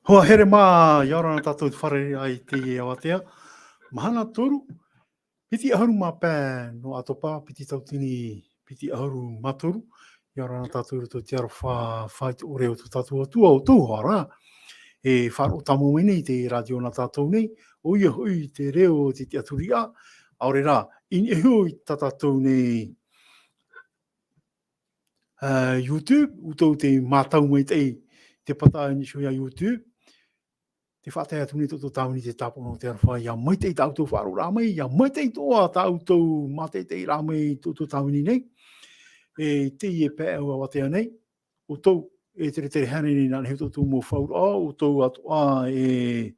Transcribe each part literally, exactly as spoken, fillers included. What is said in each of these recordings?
Hoa here mā, ʻia ora na tātou i te fārereiraʻa i teie awatea. Mahana toru, piti ʻahuru mā pae nō ʻAtopa, piti tauatini piti ʻahuru mā toru. ʻIa ora na tātou i roto i te aroha faʻaitoito o tō tātou Atua, ʻo tō ʻoe ra. E faʻaroʻo tāmau mai nei te rātio nā tātou nei, ʻoia hoʻi te reo o te tiʻaturi ʻā, ʻaore rā, i niʻa iho i tā tātou nei, ā, YouTube, ʻoutou tē mātau maitaʻi te pata i niʻa iho ia YouTube, tē faʻatae atu nei tō ʻoutou tāvini i te tāpaʻo nō te aroha, ʻia maitaʻi tā ʻoutou faʻaroʻoraʻa mai, ʻia maitaʻi atoʻa tā ʻoutou mātaʻitaʻiraʻa mai i tō ʻoutou tāvini nei. E teie pae awatea nei, ʻoutou e teretere haere nei nā niʻa i tō ʻoutou mau faʻaroʻo, ʻoutou atoʻa e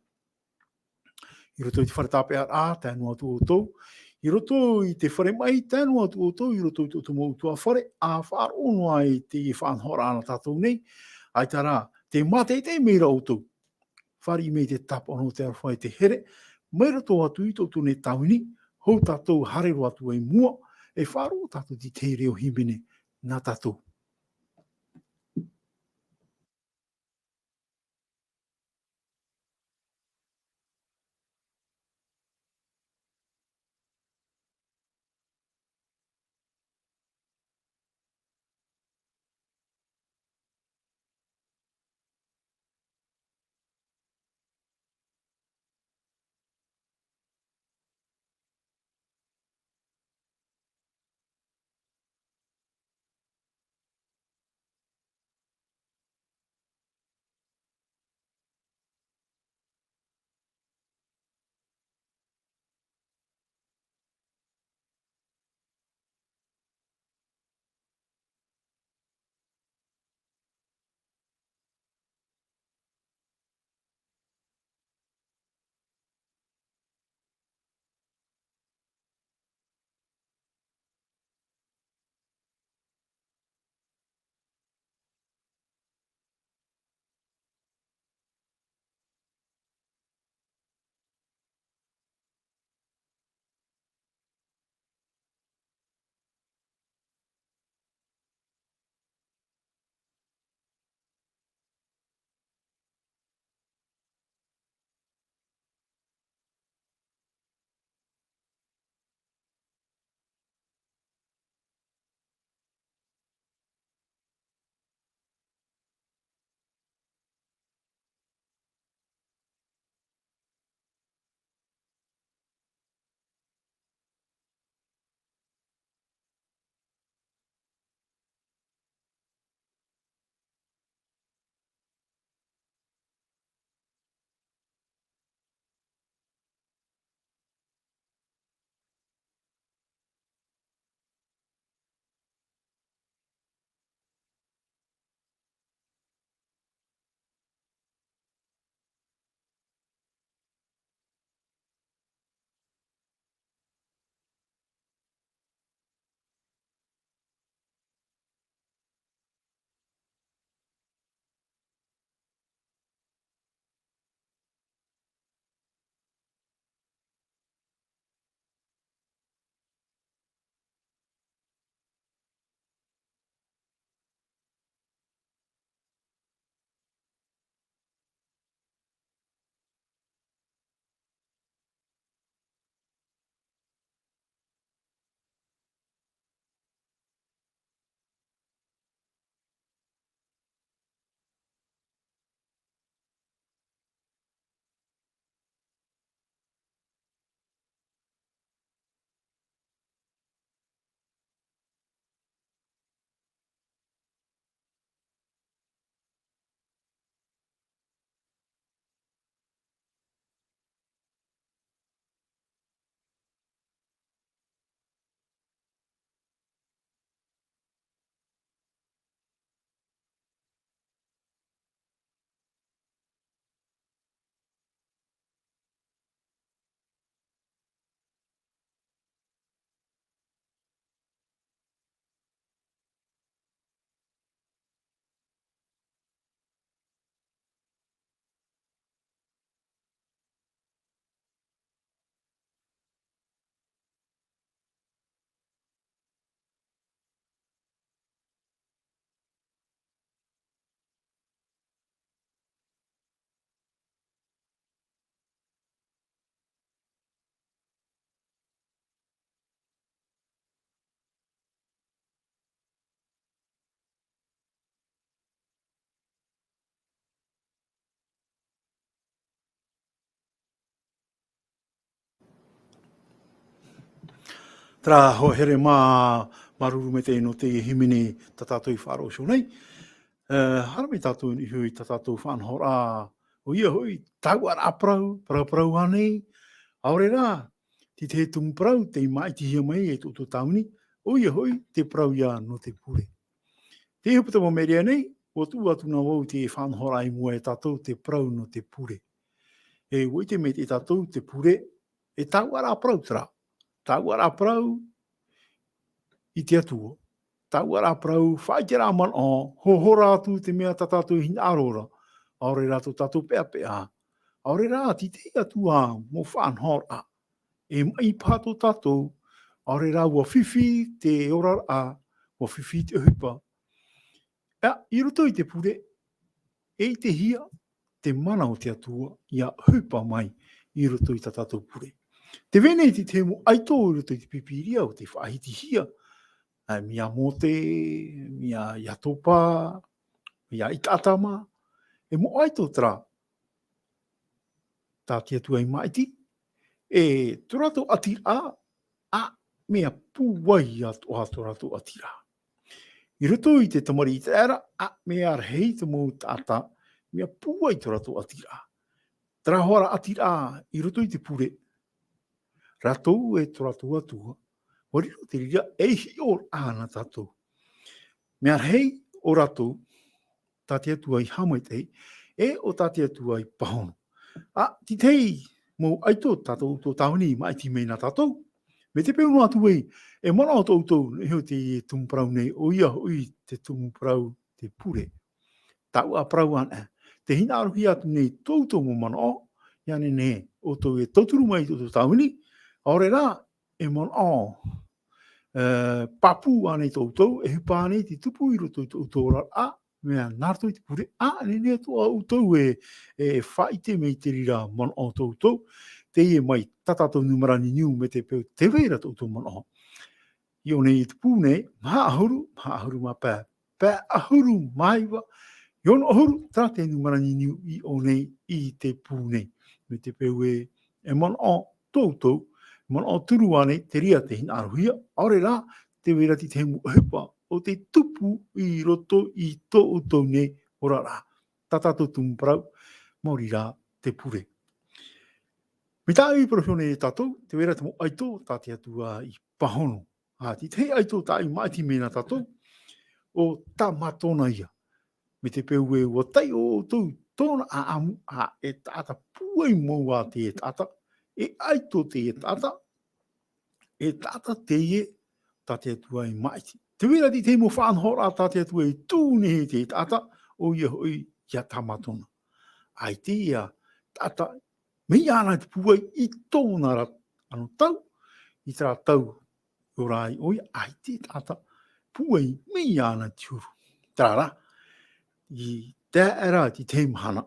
i roto i te fare tāpeʻaraʻa, tae noa atu ʻoutou. I roto i te fare maʻi, tae noa atu ʻoutou, i roto i tō ʻoutou mau ʻutuāfare, ʻa faʻaroʻo noa i te faʻanahoraʻa nā tātou nei. ʻAita rā, tē mātaʻitaʻi mai ra ʻoutou. Fāriʻi mai te tāpaʻo nō te aroha i te here, mai roto atu i tō ʻoutou nei tāvini, hou tātou haere roa atu ai i mua, e faʻaroʻo tātou i te reo hīmene nā tātou. Terā, hoa here mā, māuruuru maitaʻi nō te hīmene tā tātou i faʻaroʻo nei. E, haere mai tātou i niʻa i tā tātou faʻanahoraʻa, ʻoia hoʻi, tauturu parau, parau, parau ānei, ʻaore rā, te tahi tumu parau, tei māʻitihia mai e tō tātou tāvini, ʻoia hoʻi, te parau ïa nō te pure. Te ʻohipa mā nei, ʻua tuʻu atu na vau i te faʻanahoraʻa i mua ia tātou te parau nō te pure. E, ʻua ʻite maitaʻi tātou te pure, e tauturu parau terā. Tauturu parau i te Atua. Tauturu parau, faʻaʻiteraʻa manaʻo, hohora atu te mea tā tātou i hinaʻaro ra. ʻAore rā tō tātou peʻapeʻa. ʻAore rā, te tahi atu ā mau faʻanahoraʻa. E maʻi paha tō tātou, ʻaore rā ʻua fifi te oraraʻa, ʻua fifi te ʻohipa. Ā, i roto i te pure, e ʻitehia te mana o te Atua, ʻia ʻohipa mai i roto i tā tātou pure. Tē vai nei te tahi mau ʻaito i roto i te Pīpīria ʻo tē faʻahitihia, ā, mai ia Mōte, mai ia Iatopa, mai ia Itaʻata mā, e mau ʻaito terā, tā te Atua i māʻiti, e tō rātou ʻatiraʻa, ā, mea pūai atoʻa tō rātou ʻatiraʻa. I roto i te tamariʻi ʻĪteraʻera, ā, mea rahi te mau taʻata, mea pūai tō rātou ʻatiraʻa. Terā hoʻi ra ʻatiraʻa i roto i te pure, rātou e tō rātou Atua, ʻua riro te reira ei hiʻoraʻa nā tātou. Mea rahi ʻo rātou, tā te Atua i haʻamaitaʻi, e ʻo tā te Atua i pāhono. Ā, te tahi mau ʻaito tā tō tātou tāvini i māʻiti mai nā tātou. Mai te peu noa atu ē, e manaʻo tō tātou, nō te tumu parau nei, ʻoia hoʻi te tumu parau te pure. Tauturu parau ānei, tē hinaʻarohia atu nei tō tātou mau manaʻo, ʻia nehenehe ʻoutou e tauturu mai i tō tātou tāvini, ʻaore rā, e manaʻo, e, pāpū ānei tō tātou, e ʻohipa ānei te tupu i roto i tō tātou oraraʻa, mea nā roto i te pure, ā, nehenehe atoʻa ʻoutou e, e faʻaʻite mai i te reira manaʻo tō tātou, teie mai tā tātou nūmera niuniu mai te peu tē vai ra tō tātou manaʻo. I ʻō nei i te pū nei, maha ʻahuru, maha ʻahuru mā pae, pae ʻahuru mā iva, i ono ʻahuru, terā te nūmera niuniu i ʻō nei i te pū nei. Mai te peu ē, e manaʻo tō tātou, manaʻo turu ānei, te reira tē hinaʻarohia, ʻaore rā, tē vai ra te tahi mau ʻohipa, ʻo tē tupu i roto i tō tātou nei oraraʻa. Tā tātou tumu parau, maori rā te pure. Mai tāʻu i parau nei ia tātou, tē vai ra te mau ʻaito, tā te Atua i pāhono. Ā, te tahi ʻaito tā i māʻiti mai nā tātou, ʻo Tamatona ïa. Mai te peu ē ʻua taiʻo ʻoutou i tōna ʻāʻamu, ā, e taʻata pūai mau ā teie taʻata, e ʻaito teie taʻata, e taʻata teie tā te Atua i māʻiti. Tē vai ra te tahi mau faʻanahoraʻa tā te Atua i tuʻu nei i teie taʻata, ʻoia hoʻi ia Tamatona. ʻAita ia taʻata, mai iāna te pūai i tōna ra, anotau, i terā tau, ʻo rā ai ʻoia, ʻaita taʻata, pūai mai iāna te huru. Terā rā, i tae aʻera te tahi mahana,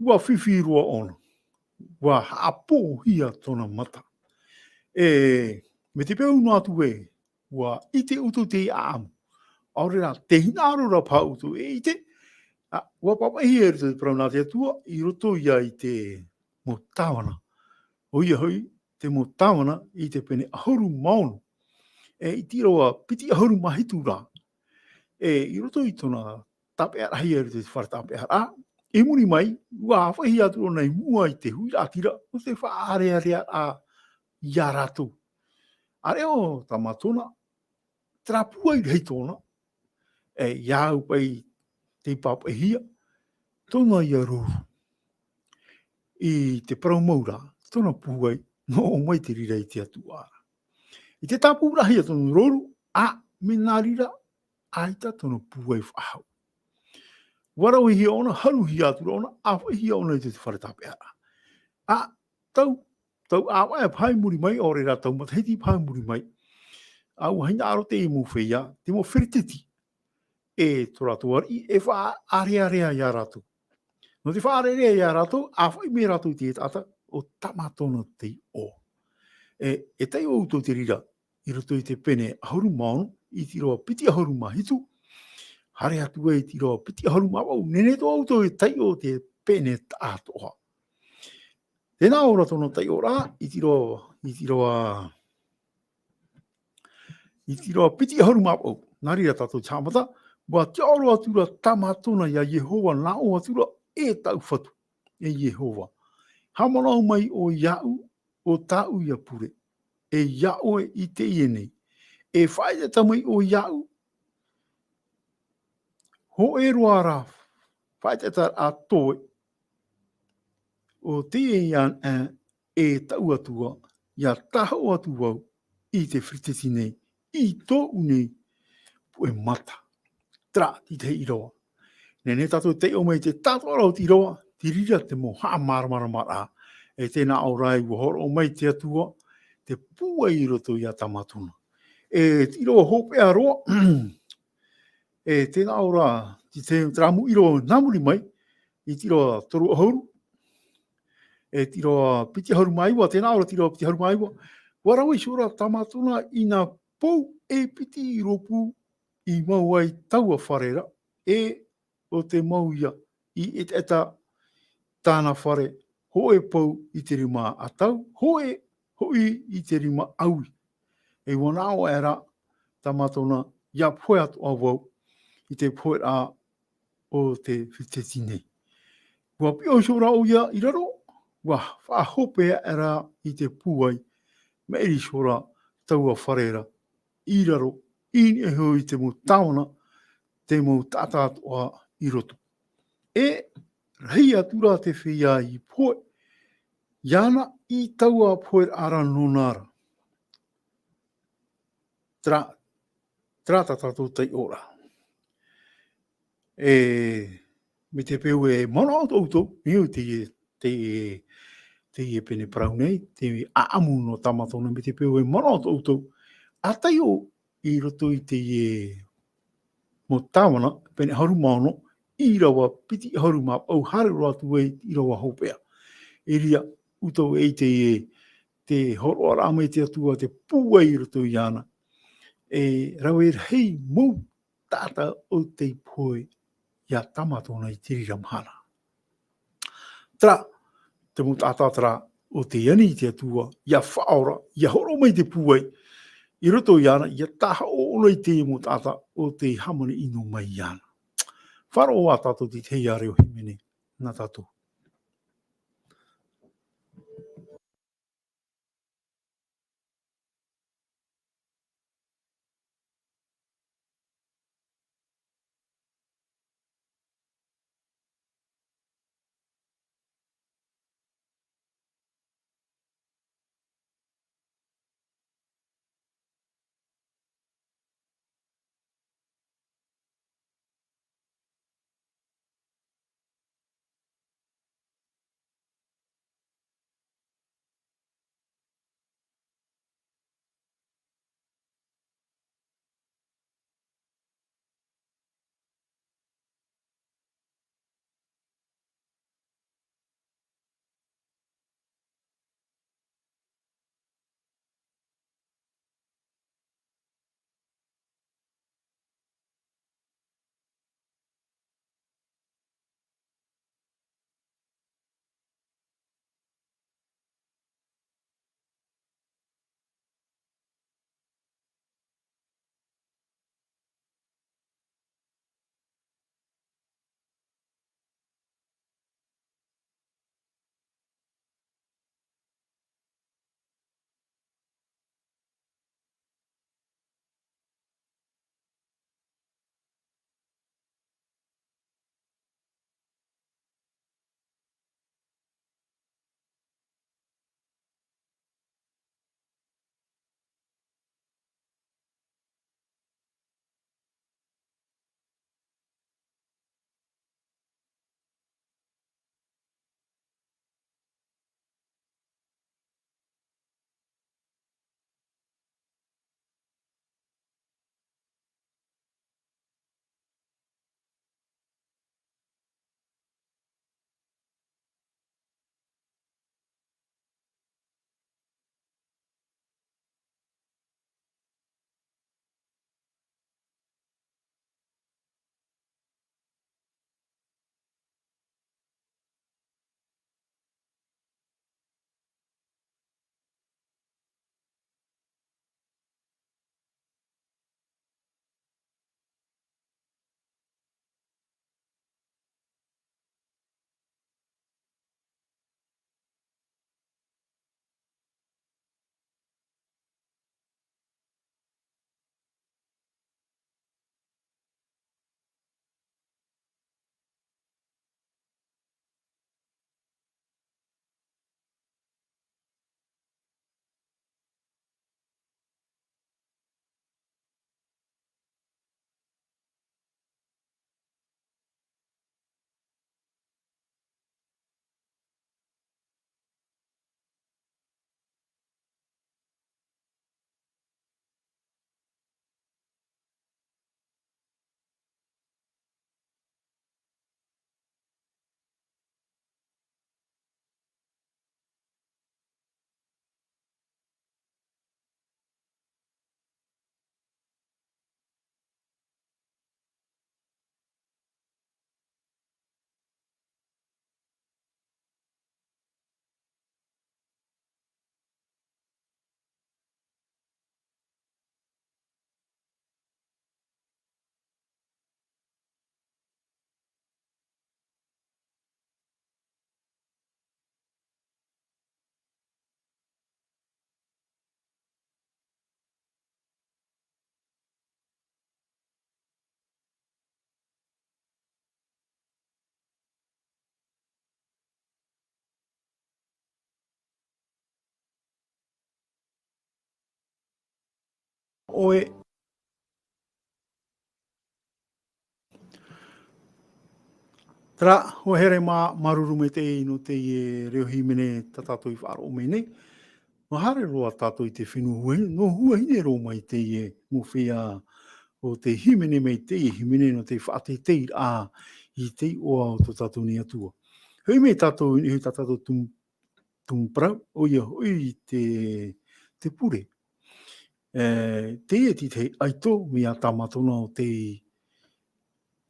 ʻua fifi roa ʻōna, ʻua haʻapōhia tōna mata. E, mai te peu noa atu ē, ʻua ʻite ʻoutou i te ʻāʻamu. ʻAore rā, tē hinaʻaro ra paha ʻoutou e ʻite, ā, ʻua pāpaʻihia i roto i te parau nā te Atua, i roto ïa i te mau tāvana. ʻOia hoʻi, te mau tāvana i te pene ʻahuru mā ono. E iti roa piti ʻahuru mā hitu rā. E i roto i tōna tāpeʻaraʻa i roto i te fare tāpeʻaraʻa, i muri mai, ʻua ʻāfaʻihia atu ʻōna i mua i te huiraʻatira, ʻo te faʻaʻareʻareʻa ia rātou. ʻĀreʻa ʻo Tamatona, terā pūai rahi tōna, e, ʻia au paʻi tei pāpaʻihia, tōna ïa rouru. I te parau mau ra, tōna pūai, noaʻa mai te reira i te Atua ra. I te tāpūraʻahia tōna rouru, ā, mea nā reira, ʻaita tōna pūai faʻahou. ʻUa ravehia ʻōna, haruhia atu ra ʻōna, ʻāfaʻihia ʻōna i te fare tāpeʻaraʻa. Ā, tau, tau ʻāvaʻe paha i muri mai, ʻaore rā tau matahiti paha i muri mai. ʻA, ʻua hinaʻaro te mau feiā, te mau Fereteti, e tō rātou ariʻi, e faʻaʻareʻareʻa ia rātou. Nō te faʻaʻareʻareʻa ia rātou, ʻāfaʻi mai rātou i te taʻata, ʻo Tamatona tei ʻō. E, e taiʻo ʻoutou i te reira, i roto i te pene ʻahuru mā ono, iti roa piti ʻahuru mā hitu, haere atu ai iti roa piti ʻahuru mā vaʻu, nehenehe atoʻa ʻoutou e taiʻo i te pene taʻatoʻa. Tē nā ʻō ra tōna taiʻoraʻa, iti roa, iti roa I te ʻīrava piti ʻahuru mā vaʻu, nā reira tātou te haʻamata, ʻua tiʻaoro atura Tamatona iā Iehova, nā ʻō atura, E taʻu Fatu, e Iehova, haʻamanaʻo mai ʻoe iāʻu, ʻo tāʻu ia pure, e iā ʻoe i teie nei, e faʻaʻetaʻeta mai ʻoe iāʻu, hōʻē roa rā, faʻaʻetaʻeta atoʻa, ʻo teie nei, e, e taʻu Atua, ʻia tāhaʻo atu vau i te Firiteti nei, i tōʻu nei puʻe mata. Terā te tahi ʻīrava. Nehenehe tātou e taiʻo mai te taʻatoʻaraʻa o te ʻīrava, te reira te mau haʻamāramaramaraʻa. E tē nā ʻō ra ē, ʻua hōroʻa mai te Atua te pūai i roto iā Tamatona. E te ʻīrava hopeʻa roa, e tē nā ʻō ra, te, te, terā mau ʻīrava nā muri mai, i te ʻīrava toru ʻahuru, e te ʻīrava piti ʻahuru mā iva, tē nā ʻō ra te ʻīrava piti ʻahuru mā iva, ʻua rave iho ra Tamatona i nā pou e piti rōpū i mau ai taua fare ra, e ʻo te mau ia i ʻetaʻeta tāna fare, hōʻē pou i te rima ʻatau, hōʻē hoʻi i te rima ʻaui. E ʻua nā ʻō aʻera Tamatona, ʻia pohe atoʻa vau i te poheraʻa o te Firiteti nei. ʻUa piʻo iho ra ʻoia i raro, ʻua faʻahope aʻera i te pūai, maʻiri iho ra taua fare ra i raro, i niʻa iho i te mau tāvana, te mau taʻata atoʻa i roto. E rahi atu ra te feiā i pohe iāna i taua poheraʻa ra nōna ra. Terā, terā tā tātou taiʻoraʻa. E, mai te peu e manaʻo atoʻa ʻoutou, i teie, teie, teie pene parau nei, te ʻāʻamu nō Tamatona, mai te peu e manaʻo atoʻa ʻoutou, ʻa taiʻo i roto i teie mau tāvana, pene ʻahuru mā ono, ʻīrava piti ʻahuru mā vaʻu, haere roa atu ai i te ʻīrava hopeʻa. E reira, ʻoutou e ʻite ē, te hōroʻaraʻa mai te Atua, te pūai i roto iāna. E rave rahi mau taʻata ʻo tei pohe iā Tamatona i te reira mahana. Terā, te mau taʻata terā ʻo tei ani i te Atua, ʻia faʻaora, ʻia hōroʻa mai te pūai i roto iāna, ʻia tāhaʻo ʻōna i te mau taʻata ʻo tei hāmani ʻino mai iāna. Faʻaroʻo ā tātou i te tahi ʻāreʻa hīmene nā tātou. ʻoe. Terā, hoa here mā, māuruuru maitaʻi nō teie reo hīmene tā tātou i faʻaroʻo mai nei. Nō haere roa tātou i te fenua Huahine, nō Huahine roa mai teie mau feiā o te hīmene mai teie hīmene nō te faʻateiteiraʻa i te iʻoa o tō tātou nei Atua. Hoʻi mai tātou i niʻa i tā tātou tumu, tumu parau, ʻoia hoʻi te, te pure. E, teie te tahi ʻaito mai iā Tamatona o tei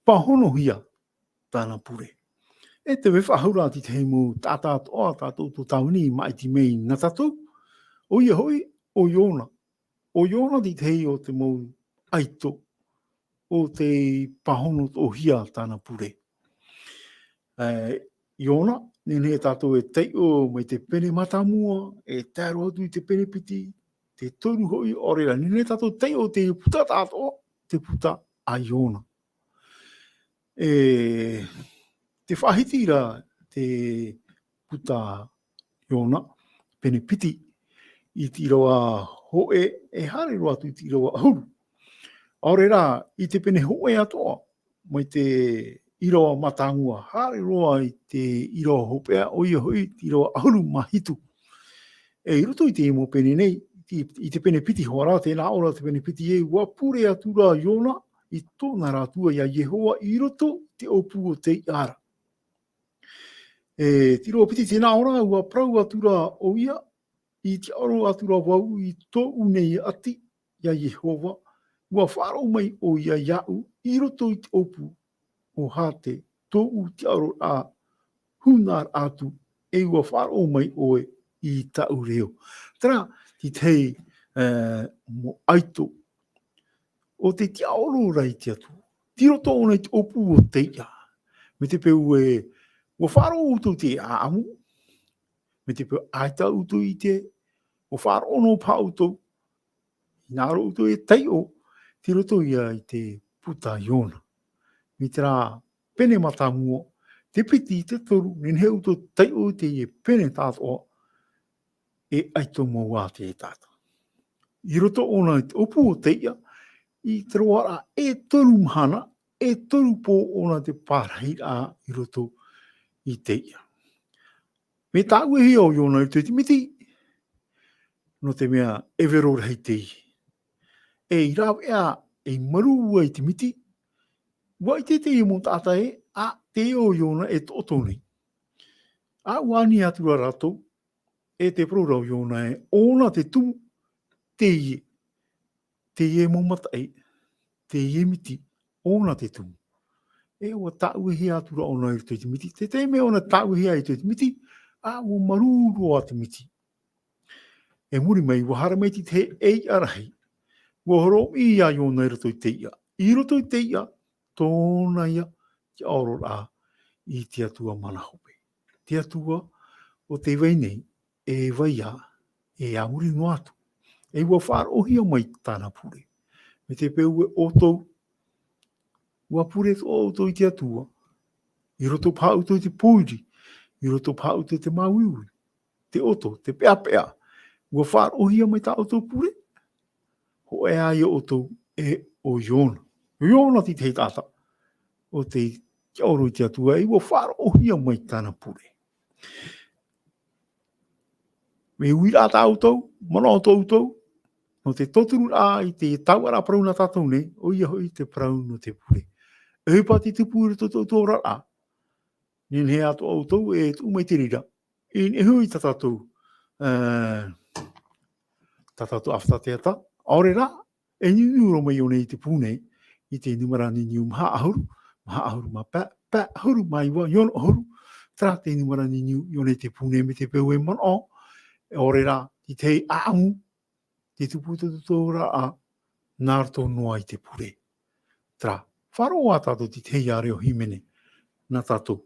pāhonohia tāna pure. E te vai faʻahou ra te tahi mau taʻata atoʻa, tā tō tāvini i māʻiti mai nā tātou, ʻoia hoʻi, ʻo Iona. ʻO Iona te tahi o te mau ʻaito o tei pāhonohia tāna pure. E, Iona, nehenehe tātou e taiʻo mai te pene mātāmua, e tae roa atu i te pene piti, te toru hoʻi, ʻaore rā, nehenehe tātou e taiʻo te puta tātou, te puta a Iona. E, te faʻahiti ra te puta Iona, pene piti, i te ʻīrava hōʻē, e haere roa atu i te ʻīrava ʻahuru. ʻAore rā, i te pene hōʻē atoʻa, mai te ʻīrava mātāmua, haere roa i te ʻīrava hopeʻa, ʻoia hoʻi, te ʻīrava ʻahuru mā hitu. E i roto i te mau pene nei, i, i te pene piti hoʻi rā, tē nā ʻō ra te pene piti ē, ʻua pure atu ra Iona i tōna ra Atua iā Iehova i roto i te ʻōpū o te iʻa ra. E, te ʻīrava piti tē nā ʻō ra, ʻua parau atu ra ʻoia, i tiʻaoro atu ra vau i tōʻu nei ʻati, iā Iehova, ʻua faʻaroʻo mai ʻoia iāʻu i roto i te ʻōpū, ʻo Hate, tōʻu tiʻaororaʻa, huna atu, e ʻua faʻaroʻo mai ʻoe i tāʻu reo. Terā, te tahi, e, mau ʻaito, ʻo te tiʻaoro ra i te Atua. Tei roto ʻōna i te ʻōpū o te iʻa. Mai te peu ē, ʻua faʻaroʻo ʻoutou i te ʻāʻamu. Mai te peu ʻaita ʻoutou i ʻite, ʻua faʻaroʻo noa paha ʻoutou. Hinaʻaro ʻoutou e taiʻo, tei roto ia i te puta Iona. Mai terā pene mātāmua, te piti, te toru, nehenehe ʻoutou e taiʻo i teie pene tāʻatoʻa, e ʻaito mau ā te taʻata. I roto ʻōna i te ʻōpū o te iʻa, i te roaraʻa e toru mahana, e toru pō ʻōna te pārahiraʻa i roto i te iʻa. Mea tāuehia ʻo Iona i roto i te miti, nō te mea e vero rahi teie. E i rāveʻa, e marū ai te miti, ʻua ʻite teie mau taʻata ē, ā, teie ʻo Iona e toʻotoʻo nei. Ā, ʻua ani atu ra rātou, e te parau ra ʻo Iona ē, ʻōna te tumu, teie, teie mau mataʻi, teie miti, ʻōna te tumu. E ʻua tāuehia atu ra ʻōna i roto i te miti. Te taime ʻōna tāuehia i roto i te miti, ā, ʻua marū roa te miti. E muri mai, ʻua haere mai te tahi ʻēiʻa rahi. ʻUa horoʻa iā Iona i roto i te iʻa. I roto i te iʻa, tōna ia tiʻaororaʻa i te Atua mana hope. Te Atua o tē vai nei, e vai ā, e a muri noa atu. E ʻua faʻaroʻohia mai tāna pure. Mai te peu ē ʻoutou, ʻua pure atoʻa ʻoutou i te Atua. I roto paha ʻoutou i te pōiri, i roto paha ʻoutou i te māuiui, te ʻoto, te peʻapeʻa. ʻUa faʻaroʻohia mai tā ʻoutou pure. Hōʻē ā ia ʻoutou e ʻo Iona. ʻO Iona te tahi taʻata ʻo tei tiʻaoro i te Atua, e ʻua faʻaroʻohia mai tāna pure. Mea uiraʻa tā ʻoutou, manaʻo tō ʻoutou, nō te tauturu i te taoʻa parau nā tātou nei, ʻoia hoʻi te parau nō te pure. E ʻohipa te tupu i roto i tō ʻoutou oraraʻa, nehenehe atoʻa ʻoutou e tuʻu mai te reira, i niʻa iho i tā tātou, ā, tā tātou ʻāfata teata, ʻaore rā, e niuniu roa mai ʻō nei i te pū nei, i te nūmera niuniu maha ʻahuru, maha ʻahuru mā pae, pae ʻahuru mā iva, i ono ʻahuru, terā te nūmera niuniu ʻō nei i te pū nei mai te peu e manaʻo, ʻaore rā, te tahi ʻāʻamu, te tupu tō ʻoutou oraraʻa, nā roto noa i te pure. Terā, faʻaroʻo ā tātou i te tahi ā reo hīmene, nā tātou.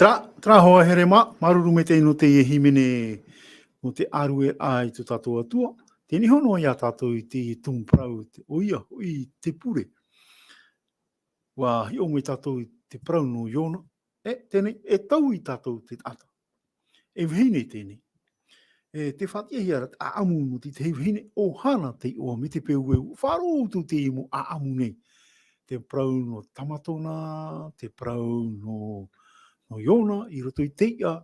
Terā, terā hoa here mā, māuruuru maitaʻi nō teie hīmene, nō te ʻārueraʻa i tō tātou Atua. Teie nei hoʻi nō ia tātou i te tumu parau, te, ʻoia hoʻi te pure. ʻUa hiʻo mai tātou i te parau nō Iona. E, teie nei, e taui tātou te taʻata. E vahine teie nei. E, tē faʻatiʻahia ra te ʻāʻamu nō te tahi vahine, ʻo Hana te iʻoa, mai te peu ē ʻua faʻaroʻo atu teie mau ʻāʻamu nei. Te parau nō Tamatona, te parau nō, nō Iona, i roto i te iʻa,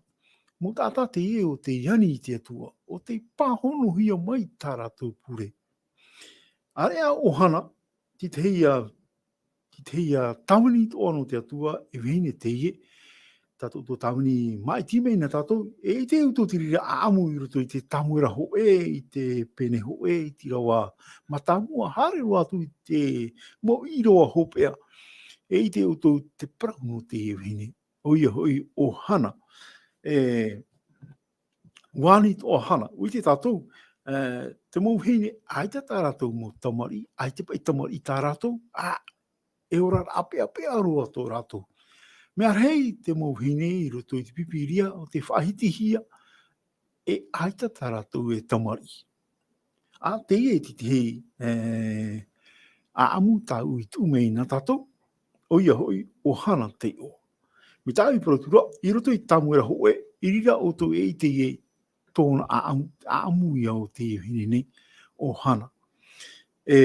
mau taʻata teie ʻo tē ani i te Atua, ʻo tē pāhonohia mai tā rātou pure. ʻĀreʻa ʻo Hana, te tahi, ā, te tahi, ā, tāvini atoʻa nō te Atua, e vahine teie, tā tō tātou tāvini maʻiti mai na tātou, e ʻite ʻoutou te reira ʻāʻamu i roto i te Tāmuera hōʻē, i te pene hōʻē, i te ʻīrava mātāmua, haere roa atu i te mau ʻīrava hopeʻa, e ʻite ʻoutou te parau nō teie vahine, ʻoia hoʻi ʻo Hana. E, ʻua ani atoʻa Hana, ʻua ʻite tātou, e, te mau vahine, ʻaita tā rātou mau tamariʻi, ʻaita paʻi tamariʻi tā rātou, ā, e ora ra ʻāpeʻapeʻa roa tō rātou. Mea rahi te mau vahine i roto i te Pīpīria ʻo tē faʻahitihia, e ʻaita tā rātou e tamariʻi. ʻA, teie te tahi, e, ʻāʻamu tāʻu i tuʻu mai na tātou, ʻoia hoʻi, ʻo Hana te iʻoa. Mai tāʻu i parau atu ra, i roto i Tāmuera hōʻē, i reira ʻoutou e ʻite ai tōna ʻāʻamu, ʻāʻamu ia ʻo te vahine nei, ʻo Hana. E,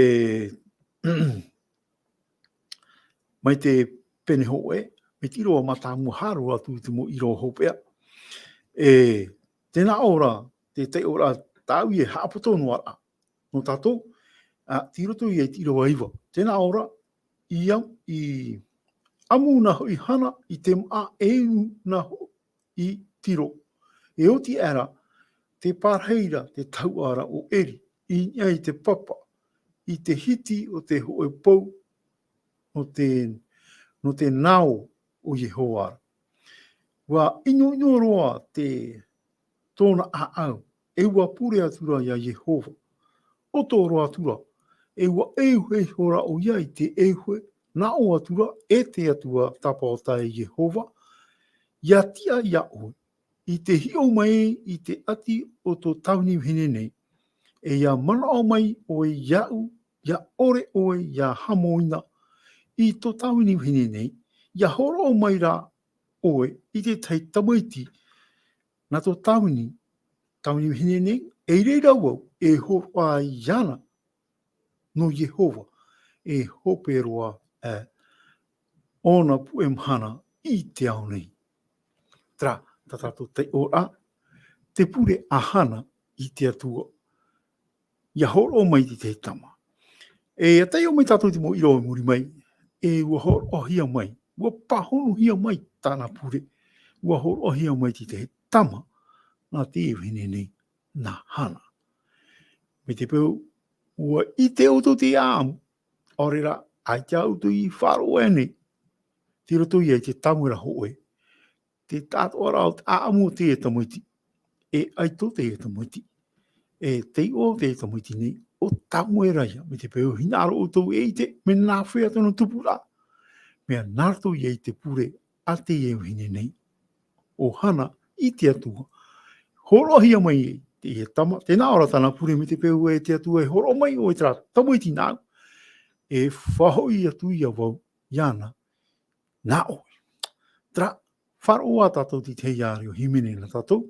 mai te pene hōʻē, mai te ʻīrava mātāmua haere roa atu i te mau ʻīrava hopeʻa. E, tē nā ʻō ra, te taiʻoraʻa tāʻu e haʻapoto noa ra nō tātou, ā, tei roto ia i te ʻīrava iva. Tē nā ʻō ra, i am-, i ʻamu na hoʻi Hana i te māʻa, e inu na hoʻi i Tiro. E oti aʻera, tē pārahi ra te tahuʻa ra o Eri, i niʻa i te papa, i te hiti o te hōʻē pou, nō te, nō te nao o Iehova ra. ʻUa ʻinoʻino roa te, tōna ʻāʻau, e ʻua pure atu ra ia Iehova. ʻOto roa atu ra, e ʻua ʻeuhe ihora ʻoia i te ʻeuhe, nā ʻō atu ra, e te Atua tāpaʻo taʻa Iehova, ʻia tiʻa ia ʻoe, i te hiʻo mai i te ʻati o tō tāvini vahine nei, e ʻia manaʻo mai ʻoe iāʻu, ʻia ʻore ʻoe ʻia hamoina i tō tāvini vahine nei, ʻia hōroʻa mai rā ʻoe i te tahi tamaiti nā tō tāvini, tāvini vahine nei, e reira vau e hōroʻa iāna nō Iehova, e hope roa, ā, ʻōna puʻe mahana i te ao nei. Terā, tā tātou taiʻoraʻa, te pure a Hana i te Atua. ʻIa hōroʻa mai te tahi tama. E, ʻia taiʻo mai tātou i te mau ʻīrava i muri mai, e ʻua hōroʻahia mai, ʻua pāhonohia mai tāna pure, ʻua hōroʻahia mai te tahi tama, nā te vahine nei, nā Hana. Mai te peu, ʻua ʻite ʻoutou te ʻāʻamu, ʻaore rā, ʻaita ʻoutou i faʻaroʻo aʻe nei, tei roto ia i te Tāmuera hōʻē, te taʻatoʻaraʻa o te ʻāʻamu o teie tamaiti, e ʻaito teie tamaiti, e taiʻo teie tamaiti nei, ʻo Tāmuera ia, mai te peu hinaʻaro ʻoutou e ʻite, mea nāfea tōna tupuraʻa, mea nā roto ia i te pure a teie vahine nei, ʻo Hana i te Atua. Hōroʻahia mai e teie tama, tē nā ʻō ra tāna pure mai te peu e te Atua e hōroʻa mai ʻoe terā tamaiti nāʻu, e faʻahoʻi atu ia vau iāna nā ʻoe. Terā, faʻaroʻo ā tātou i te tahi ʻāreʻa hīmene nā tātou.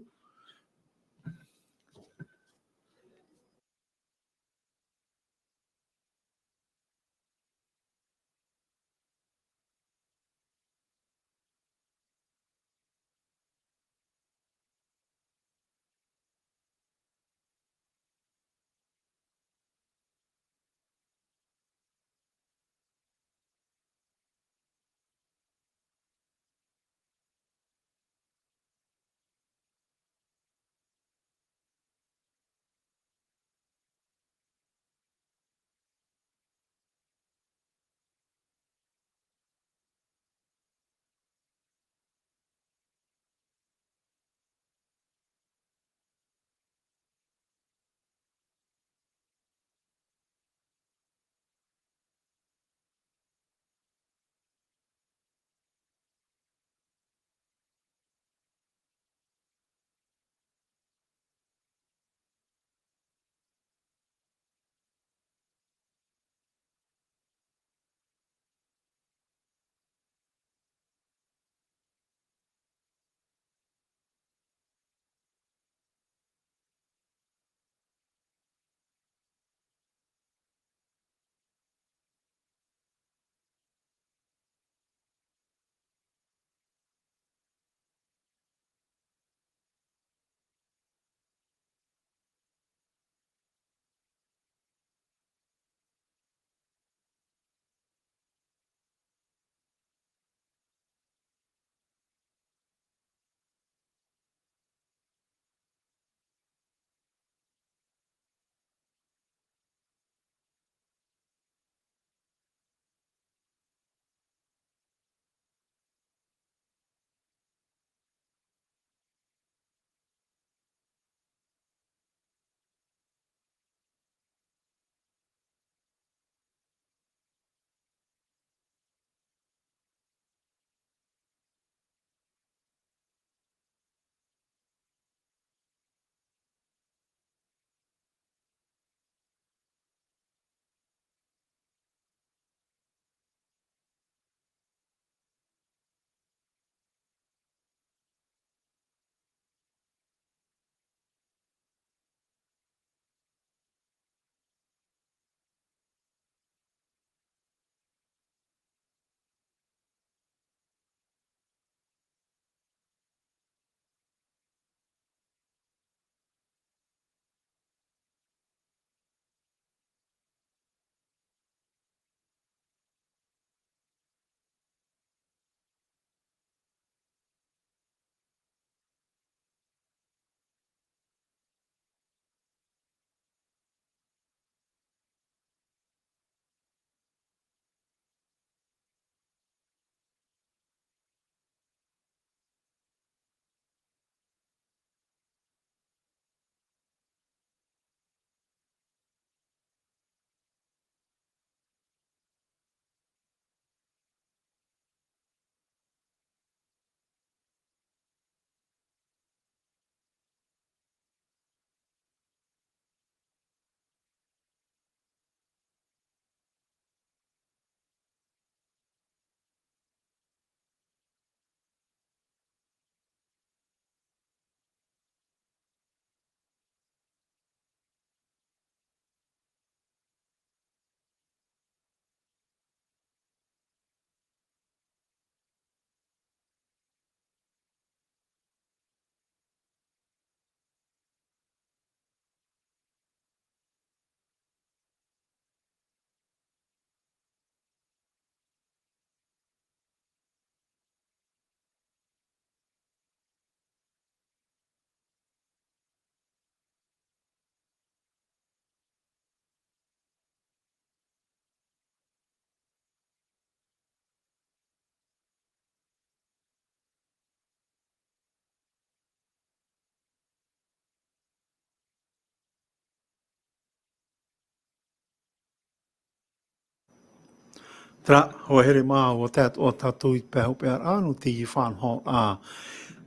Terā, hoa here mā, ʻua tae atoʻa tātou i te pae hopeʻa ra nō teie faʻanahoraʻa.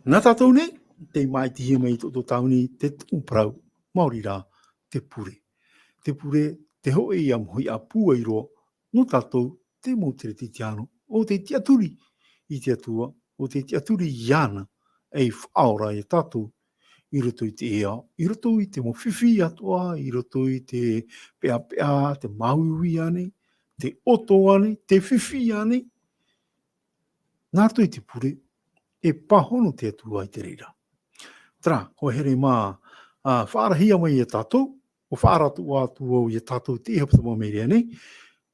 Nā tātou nei, tei māʻitihia mai i tō tātou tāvini te tumu parau, maori rā, te pure. Te pure, te hōʻē ia mau hiʻoraʻa pūai roa, nō tātou, te mau Kerisetiano, ʻo tei tiʻaturi i te Atua, ʻo tei tiʻaturi iāna, ei faʻaora ia tātou, i roto i te ao, i roto i te mau fifi atoʻa, i roto i te peʻapeʻa, te māuiui ānei, te ʻoto ānei, te fifi ānei, nā roto i te pure, e pāhono te Atua i te reira. Terā, hoa here mā, ā, faʻaarahia mai ia tātou, ʻua faʻaara atu au ia tātou i teie hepetoma mai nei,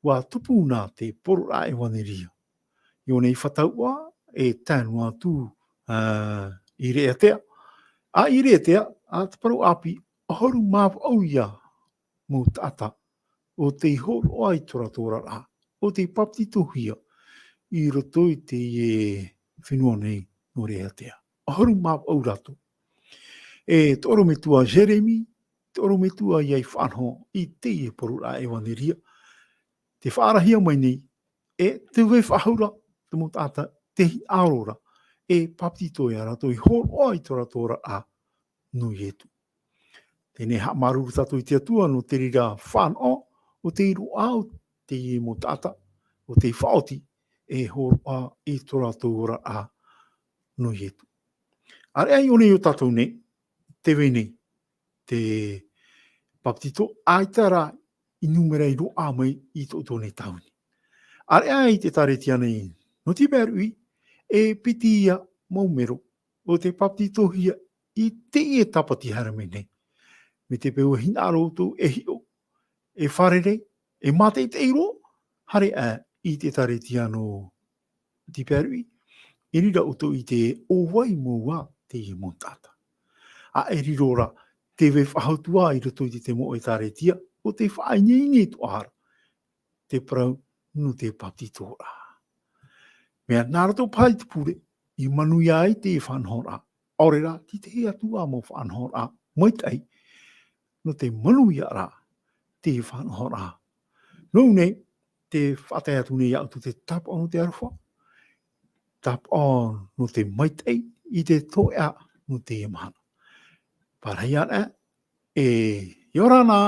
ʻua tupu na te poroʻraʻa ʻevaneria. I ʻō nei fātauʻa, e tae noa atu, ā, i Reʻatea. ʻA, i Reʻatea, ā, te parau ʻāpī, ʻahuru mā vaʻu ia mau taʻata, ʻo tei hōroʻa i tō rātou oraraʻa, ʻo tei papetitohia, i roto i teie fenua nei nō Reʻatea. ʻAhuru mā vaʻu rātou. E te ʻorometua Jeremy, te ʻorometua ia i faʻanaho i teie poroʻraʻa ʻevaneria, tē faʻaarahia mai nei, e tē vai faʻahou ra, te mau taʻata, tē hinaʻaro ra, e papetito ia rātou i hōroʻa i tō rātou oraraʻa nō Ietu. Teie nei haʻamāuruuru tātou i te Atua nō te reira fānaʻo, ʻo tei roaʻa ʻo teie mau taʻata, ʻo tei faʻaoti, e hōroʻa i tō rātou oraraʻa nō Ietu. ʻĀreʻa i ʻō nei iō tātou nei, tē vai nei, te papetito, ʻaita rā i nūmera i roaʻa mai i tō tātou nei tāvini. ʻĀreʻa i te ʻĒkālesia nei, nō te pae ruʻi, e piti ia mau mero, ʻo tei papetitohia i teie tāpati haere mai nei. Mai te peu e hinaʻaro ʻoutou e hiʻo, e fārerei, e mātaʻitaʻi roa, haere aʻe i te ʻĒkālesia nō te pae ruʻi, i reira ʻoutou i ʻite ʻo vai mau ā teie mau taʻata. ʻA e riro ra, tē vai faʻahou atu ā i roto i te tahi mau ʻĒkālesia, ʻo tei faʻaineine atoʻa ra, te parau nō te papetitoraʻa. Mea nā roto paha i te pure, i manuia ai te faʻanahoraʻa. ʻAore rā, tei tahi atu ā mau faʻanahoraʻa maitaʻi, nō te manuiaraʻa te faʻanahoraʻa. Nō ʻō nei, tē faʻatae atu nei iā ʻoutou te tāpaʻo nō te aroha, tāpaʻo nō te maitaʻi i te toeʻa nō teie mahana. Pārahi ana, e, ʻia ora na.